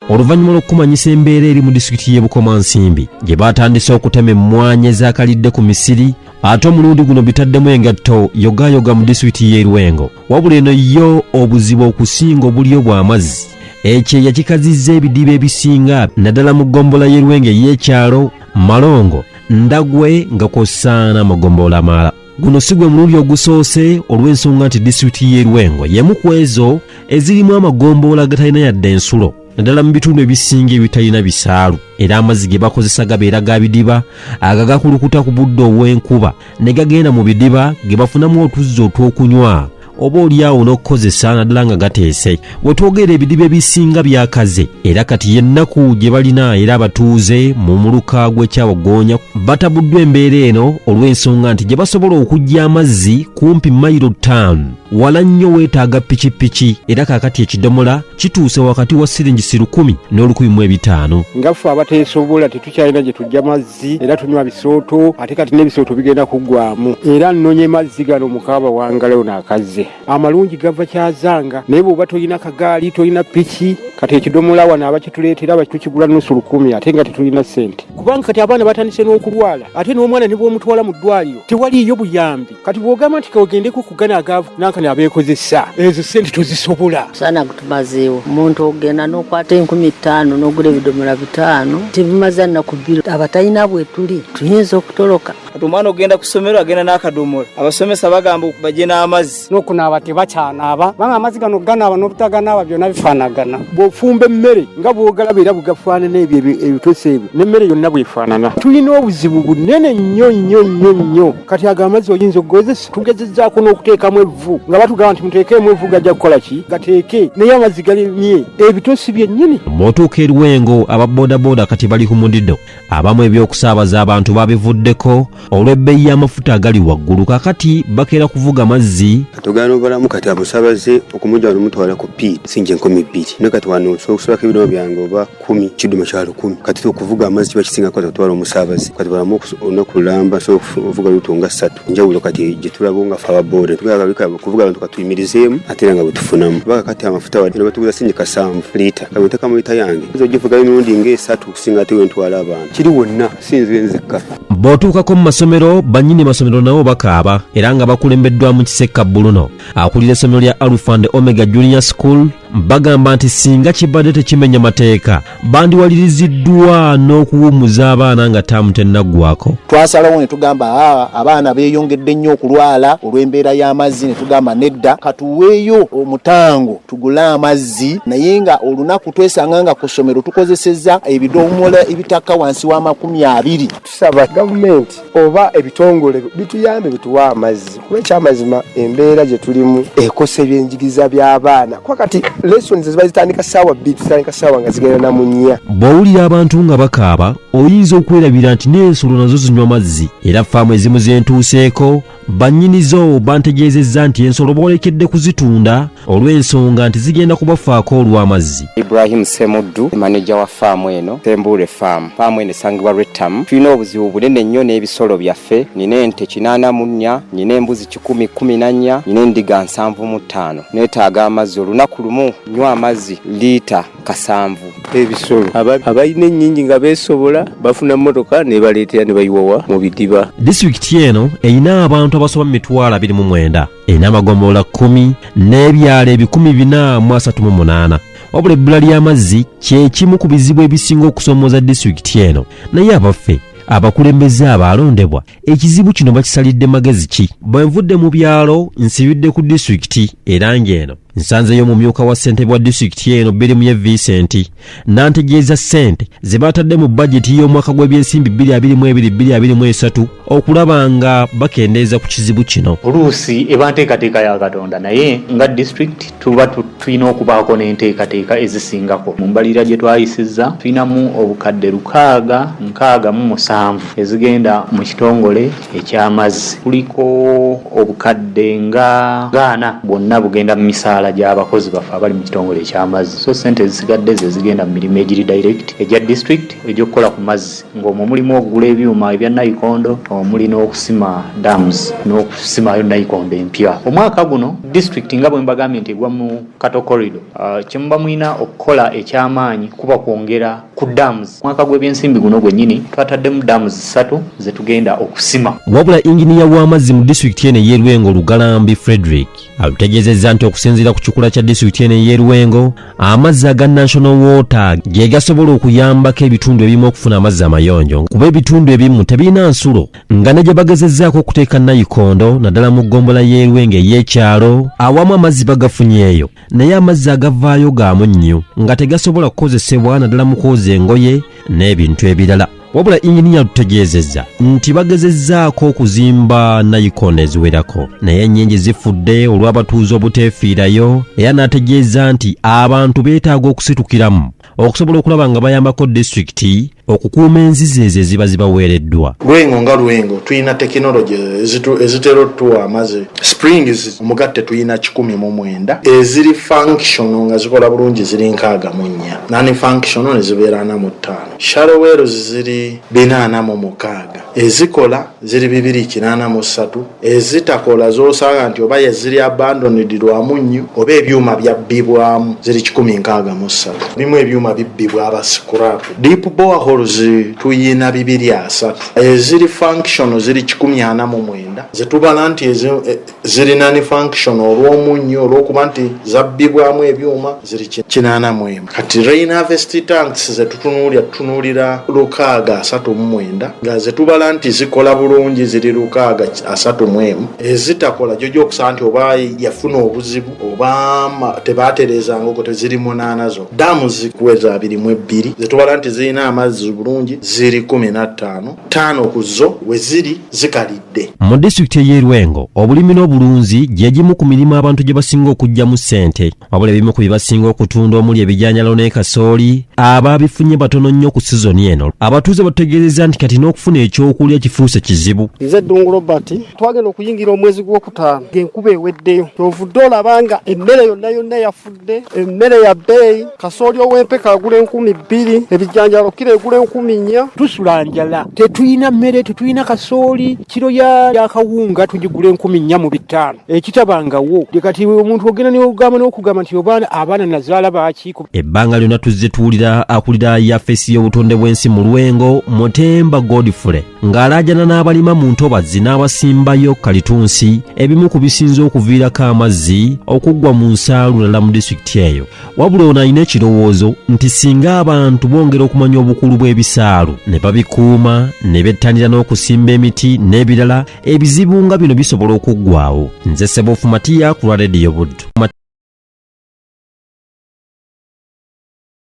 Oluvannyuma lw'okukumanyisa embeera eri mu disitulikiti y'e Bukomansimbi gye baatandise okutema emmwanyi ezaakalidde ku misiri, ate omulundi guno bitaddemu engatto yogaayoga mu disitulikiti y'e Lwengo. Wabula eno yo obuzibu okusinga obuliyo bw'amazzi. Ekyeya kikazizza ebidiba ebisinga naddala mu ggombolola y'e Lwengo ey'ekyalo Malongo, Ndagwe nga kw'ossa n'amagombolola amalala. Guno si gwe mulundi ogusoose olw'ensonga nti disitulikiti y'e Lwengo y'emu ku ezo ezirimu amagombolola agatalina yadde ensulo naddala mu bitundu ebisinga ebitalina bisaalu, era amazzi ge bakozesa gabeera ga bidiba agagakulukuta ku budde obw'enkuba ne gagenda mu bidiba ge bafunamu otuzzi otw'okunywa oba oliawo n'okukozesa naddala nga gateese. We twogera ebidiba ebisinga byakaze era kati y'ennaku gye balina, era abatuuze mu muluka gw'ekyawagoonya batabuddwa embeera eno olw'ensonga nti gye basobola okuggya amazzi kumpi mayiro 5 wala nnyo, weetaaga pikipiki, era kaakati ekidomola kituuse wakati wa siringisi 1000 n'o1500. Nga ffe abateesobola tetukyalina gye tujja mazzi, era tunywa bisooto, ate kati n'ebisooto bigenda kuggwamu. Era nnonye mazzi gano mukaaba wangalayo n'akazze amalungi gava Kyazanga, naye bw'oba tolina kagaali, tolina piki, kati ekidomola wano abakituleetera tukigula nusu lukumi, ate nga tetulina ssente, kubanga kati abaana batandise n'okulwala, ate n'omwana ne bw'omutwala mu ddwaliro tewaliiyo buyambi. Kati bw'ogamba nti kaogendeko kugana agaavu nankani abeekozesa, ezo ssente tozisobola. Saana gutumazeewo. Omuntu ogenda n'okwata 5000 n'ogula ebidomola 5, tebimaza nnaku 2. Abatalina bwe tuli tuyinza okutoloka. Kati omwana ogenda ku ssomero agenda n'akadomola, abasomesa bagamba bajje n'amazzi. N'okunaaba tebakyanaaba, kubanga amazzi gano ganaaba n'obutaganaaba byonna bifaanagana. Bw'ofumba emmere nga bw'ogalaba era bugafaanana ebyo ebitose ebyo, n'emmere yonna bwefaanana. Tulina obuzibu bunene nnyo nnyo nnyo nnyo. Kati ago amazzi oyinza okugozesa? Tugezezzaako n'okuteekamu evvu, nga batugamba nti muteekeemu evvu, gajja kukola ki, gateeke, naye amazzi galemye, ebitosi byennyini. Bw'otuuka e Lwengo, aba boodabooda kati bali ku mudido. Abamu ebyokusaabaza abantu babivuddeko olw'ebbeeyi y'amafuta agali waggulu, kakati bakeera kuvuga mazzi. Kati obalamu kati amusabaze okumujja wano mutwala ku piidi sinja 2000, naye kati wano osobola okusobako ebidomo byange oba 10, kidumo kya 1000. Kati okuvuga amazzi kiba kisingako kati otwala omusaabaze. Kati balamu olunaku lulamba sobola okuvuga luto nga 3 njawulo. Kati gye tulaba nga fe ababooda tugala kuvuga abantu katuyimirizeemu, ate era nga bwe tufunamu kubanga kati amafuta wadde batuguza singi 70 liita, kati bwe mu liita yange nza ogivugayo emirundi ng'esatu okusinga ate wentwala abantu. Kiri wonna, si nze nzekka. Bw'otuukako mu masomero, bannyini masomero nabo bakaaba, era nga bakulembeddwamu Kisekka Buluno akulira essomero lya Alpha and Omega Junior School. Bagamba nti singa kibadde tekimenya mateeka, bandiwaliriziddwa n'okuwummuza abaana nga taamu tennaggwako. Twasalawo ne tugamba, "Aa, abaana beeyongedde nnyo okulwala olw'embeera y'amazzi." Ne tugamba, "Nedda, katuweeyo omutango tugule amazzi." Naye nga olunaku twesanga nga ku ssomero tukozesezza ebidomola ebitakka wansi wa 20. Tusaba gavumenti oba ebitongole bituyambe, bituwe amazzi, kuba ekyamazima embeera gye tulimu ekosa ebyenjigiriza by'abaana, kuba kati lessons ziba zitandika ssaawa 2, zitandika ssaawa nga zigenda na mu 4. Bw'owulira abantu nga bakaaba, oyinza okwerabira nti n'ensolo nazo zinywa mazzi, era faamu ezimu zentuuseeko bannyinizo bantegeezezza nti ensolo boolekedde kuzitunda olw'ensonga nti zigenda kubafaako olw'amazzi. Ibrahim Semuddu, maneja wa faamu eno, Sembuure Faamu. Faamu eno esangibwa Lwettamu. Tulina obuzibu bunene nnyo n'ebisolo byaffe. Nina ente 84, nina embuzi 114, nina endiga 75. Neetaaga amazzi. Olunaku lumu nywa amazzi liita 70. Ebisolo abalina ennyingi nga beesobola bafuna mmotoka nebaleetera ne bayiwawa mu bidiba. Disitulikiti eno erina abantu abasoba mu 29,000, erina amagombolola 10 n'ebyalo 438. Wabula ebbula ly'amazzi kye kimu ku bizibu ebisinga okusoomooza disitulikiti eno. Naye abaffe, abakulembeze abaalondebwa ekizibu kino bakisalidde magezi ki? Bwe nvudde mu byalo, nsibidde ku disitulikiti, era ng'eno nsanzeyo omumyuka wa ssentebe wa disitulikiti eno, Birimuye Vincent, n'antegeeza ssente ze baatadde mu bajeti y'omwaka gw'ebyensimbi 2022-2023 okulaba nga bakendeeza ku kizibu kino. Oluusi eba nteekateeka ya Katonda, naye nga disitulikiti tuba tulina okubaako n'enteekateeka ezisingako. Mu mbalirira gye twayisizza tulinamu obukadde 667 ezigenda mu kitongole eky'amazzi, kuliko obukadde nga 40 bwonna bugenda mu misaala. misaala gy'abakozi baffe abali mu kitongole eky'amazzi. So ssente ezisigadde ze zigenda mu mirimu egiri direct egya district egy'okukola ku mazzi ng'omwo mulimu okugula ebyuma ebya nayikondo, omuli n'okusima dams n'okusimayo nayikondo empya. Omwaka guno disitulikiti nga bwe mbagambye nti egwa mu Cattle Corridor, kye muba mulina okukola eky'amaanyi kuba kwongera ku dams. Omwaka gw'ebyensimbi guno gwennyini twataddemu dams ssatu ze tugenda okusima. Wabula yinginiya w'amazzi mu disitulikiti eno ey'e Lwengo Lugalambi Frederick alutegeezezza nti okusinziira ku kikula kya disitulikiti eno ey'e Lwengo, amazzi aga National Water ge gasobola okuyambako ebitundu ebimu okufuna amazzi amayonjo kuba ebitundu ebimu tebirina nsulo nga ne gye bagezezzaako okuteeka nayikondo naddala mu ggombolola y'e Lwengo ey'ekyalo awamu amazzi bagafunyeeyo naye amazzi agavaayo ga munnyo nga tegasobola kukozesebwa naddala mu kwoza engoye n'ebintu ebirala. Wabula yinginiya atutegeezezza nti bagezezzaako okuzimba nayikondo eziwerako naye ennyingi zifudde olw'abatuuze obuteefiirayo era n'ategeeza nti abantu beetaaga okusitukiramu okusobola okulaba nga bayambako disitulikiti okukuuma enzizi ezo eziba zibaweereddwa. Lwengo nga Lwengo tulina tekinologi ezitera otuwa amazzi. Springs omugatte tulina 109, eziri functional nga zikola bulungi ziri 64, non functional ne zibeera 45. Shallow wells ziri 446, ezikola ziri 283, ezitakola z'osanga nti oba ziri abandoned lwa munnyo oba ebyuma byabbibwamu ziri 163. Ebimu ebyuma bibbibwa aba scrap. Deep boreholes tuyina 230, eziri functional ziri 149 zetubala nti ziri non functional olw'omunnyo olw'okuba nti zabbibwamu ebyuma ziri 81. Kati rain harvest tanks zetutunuulira tutunuulira 639 nga zetubala nti zikola bulungi ziri 631, ezitakola gyojja okusanga nti oba yafuna obuzibu oba tebatereezanga okwo teziri 8 zo. Daamu zikuweza 22 zetubala nti zirina amazzi bulungi ziri 15, 5 ku zo we ziri zikalidde. Mu disitulikiti ey'e Lwengo, obulimi n'obulunzi gye gimu ku mirimu abantu gye basinga okuggyamu ssente. Wabula ebimu ku bye basinga okutunda omuli ebijanjalo ne kasooli, ababifunye batono nnyo ku sizoni eno. Abatuuze batutegeezezza nti kati n'okufuna ekyokulya kifuuse kizibu. Nze Ddungu Robert, twagenda okuyingira omwezi gwokutaano ng'enkuba eweddeyo. Ky'ovudde olaba nga emmere yonna yonna yafudde, emmere ya bbeeyi, kasooli ow'empeke agula 2000, ebijanjalo kiro egula 4000. Tusula njala, tetulina mmere, tetulina kasooli, kiro ya kawunga tugigula 4500 ekitabangawo. Kati omuntu ogenda n'ogamba n'okugamba nti oba abaana nazaala baaki. Ebbanga lyonna tuzze tuwulira akulira yafeesi y'obutonde bw'ensi mu Lwengo, Mutemba Godfrey, ng'alaajana n'abalima mu ntobazzi n'abasimbayo kalitunsi ebimu ku bisinze okuviirako amazzi okuggwa mu nsaalu ddala mu disitulikiti eyo. Wabula ono alina ekirowoozo nti singa abantu bongera okumanya obukulu bw'ebisaalu ne babikuuma ne bettanira n'okusimba emiti n'ebirala, ebizibu nga bino bisobola okuggwaawo. Nze Ssebuufu Matiya ku lwa Leediyo Buddu.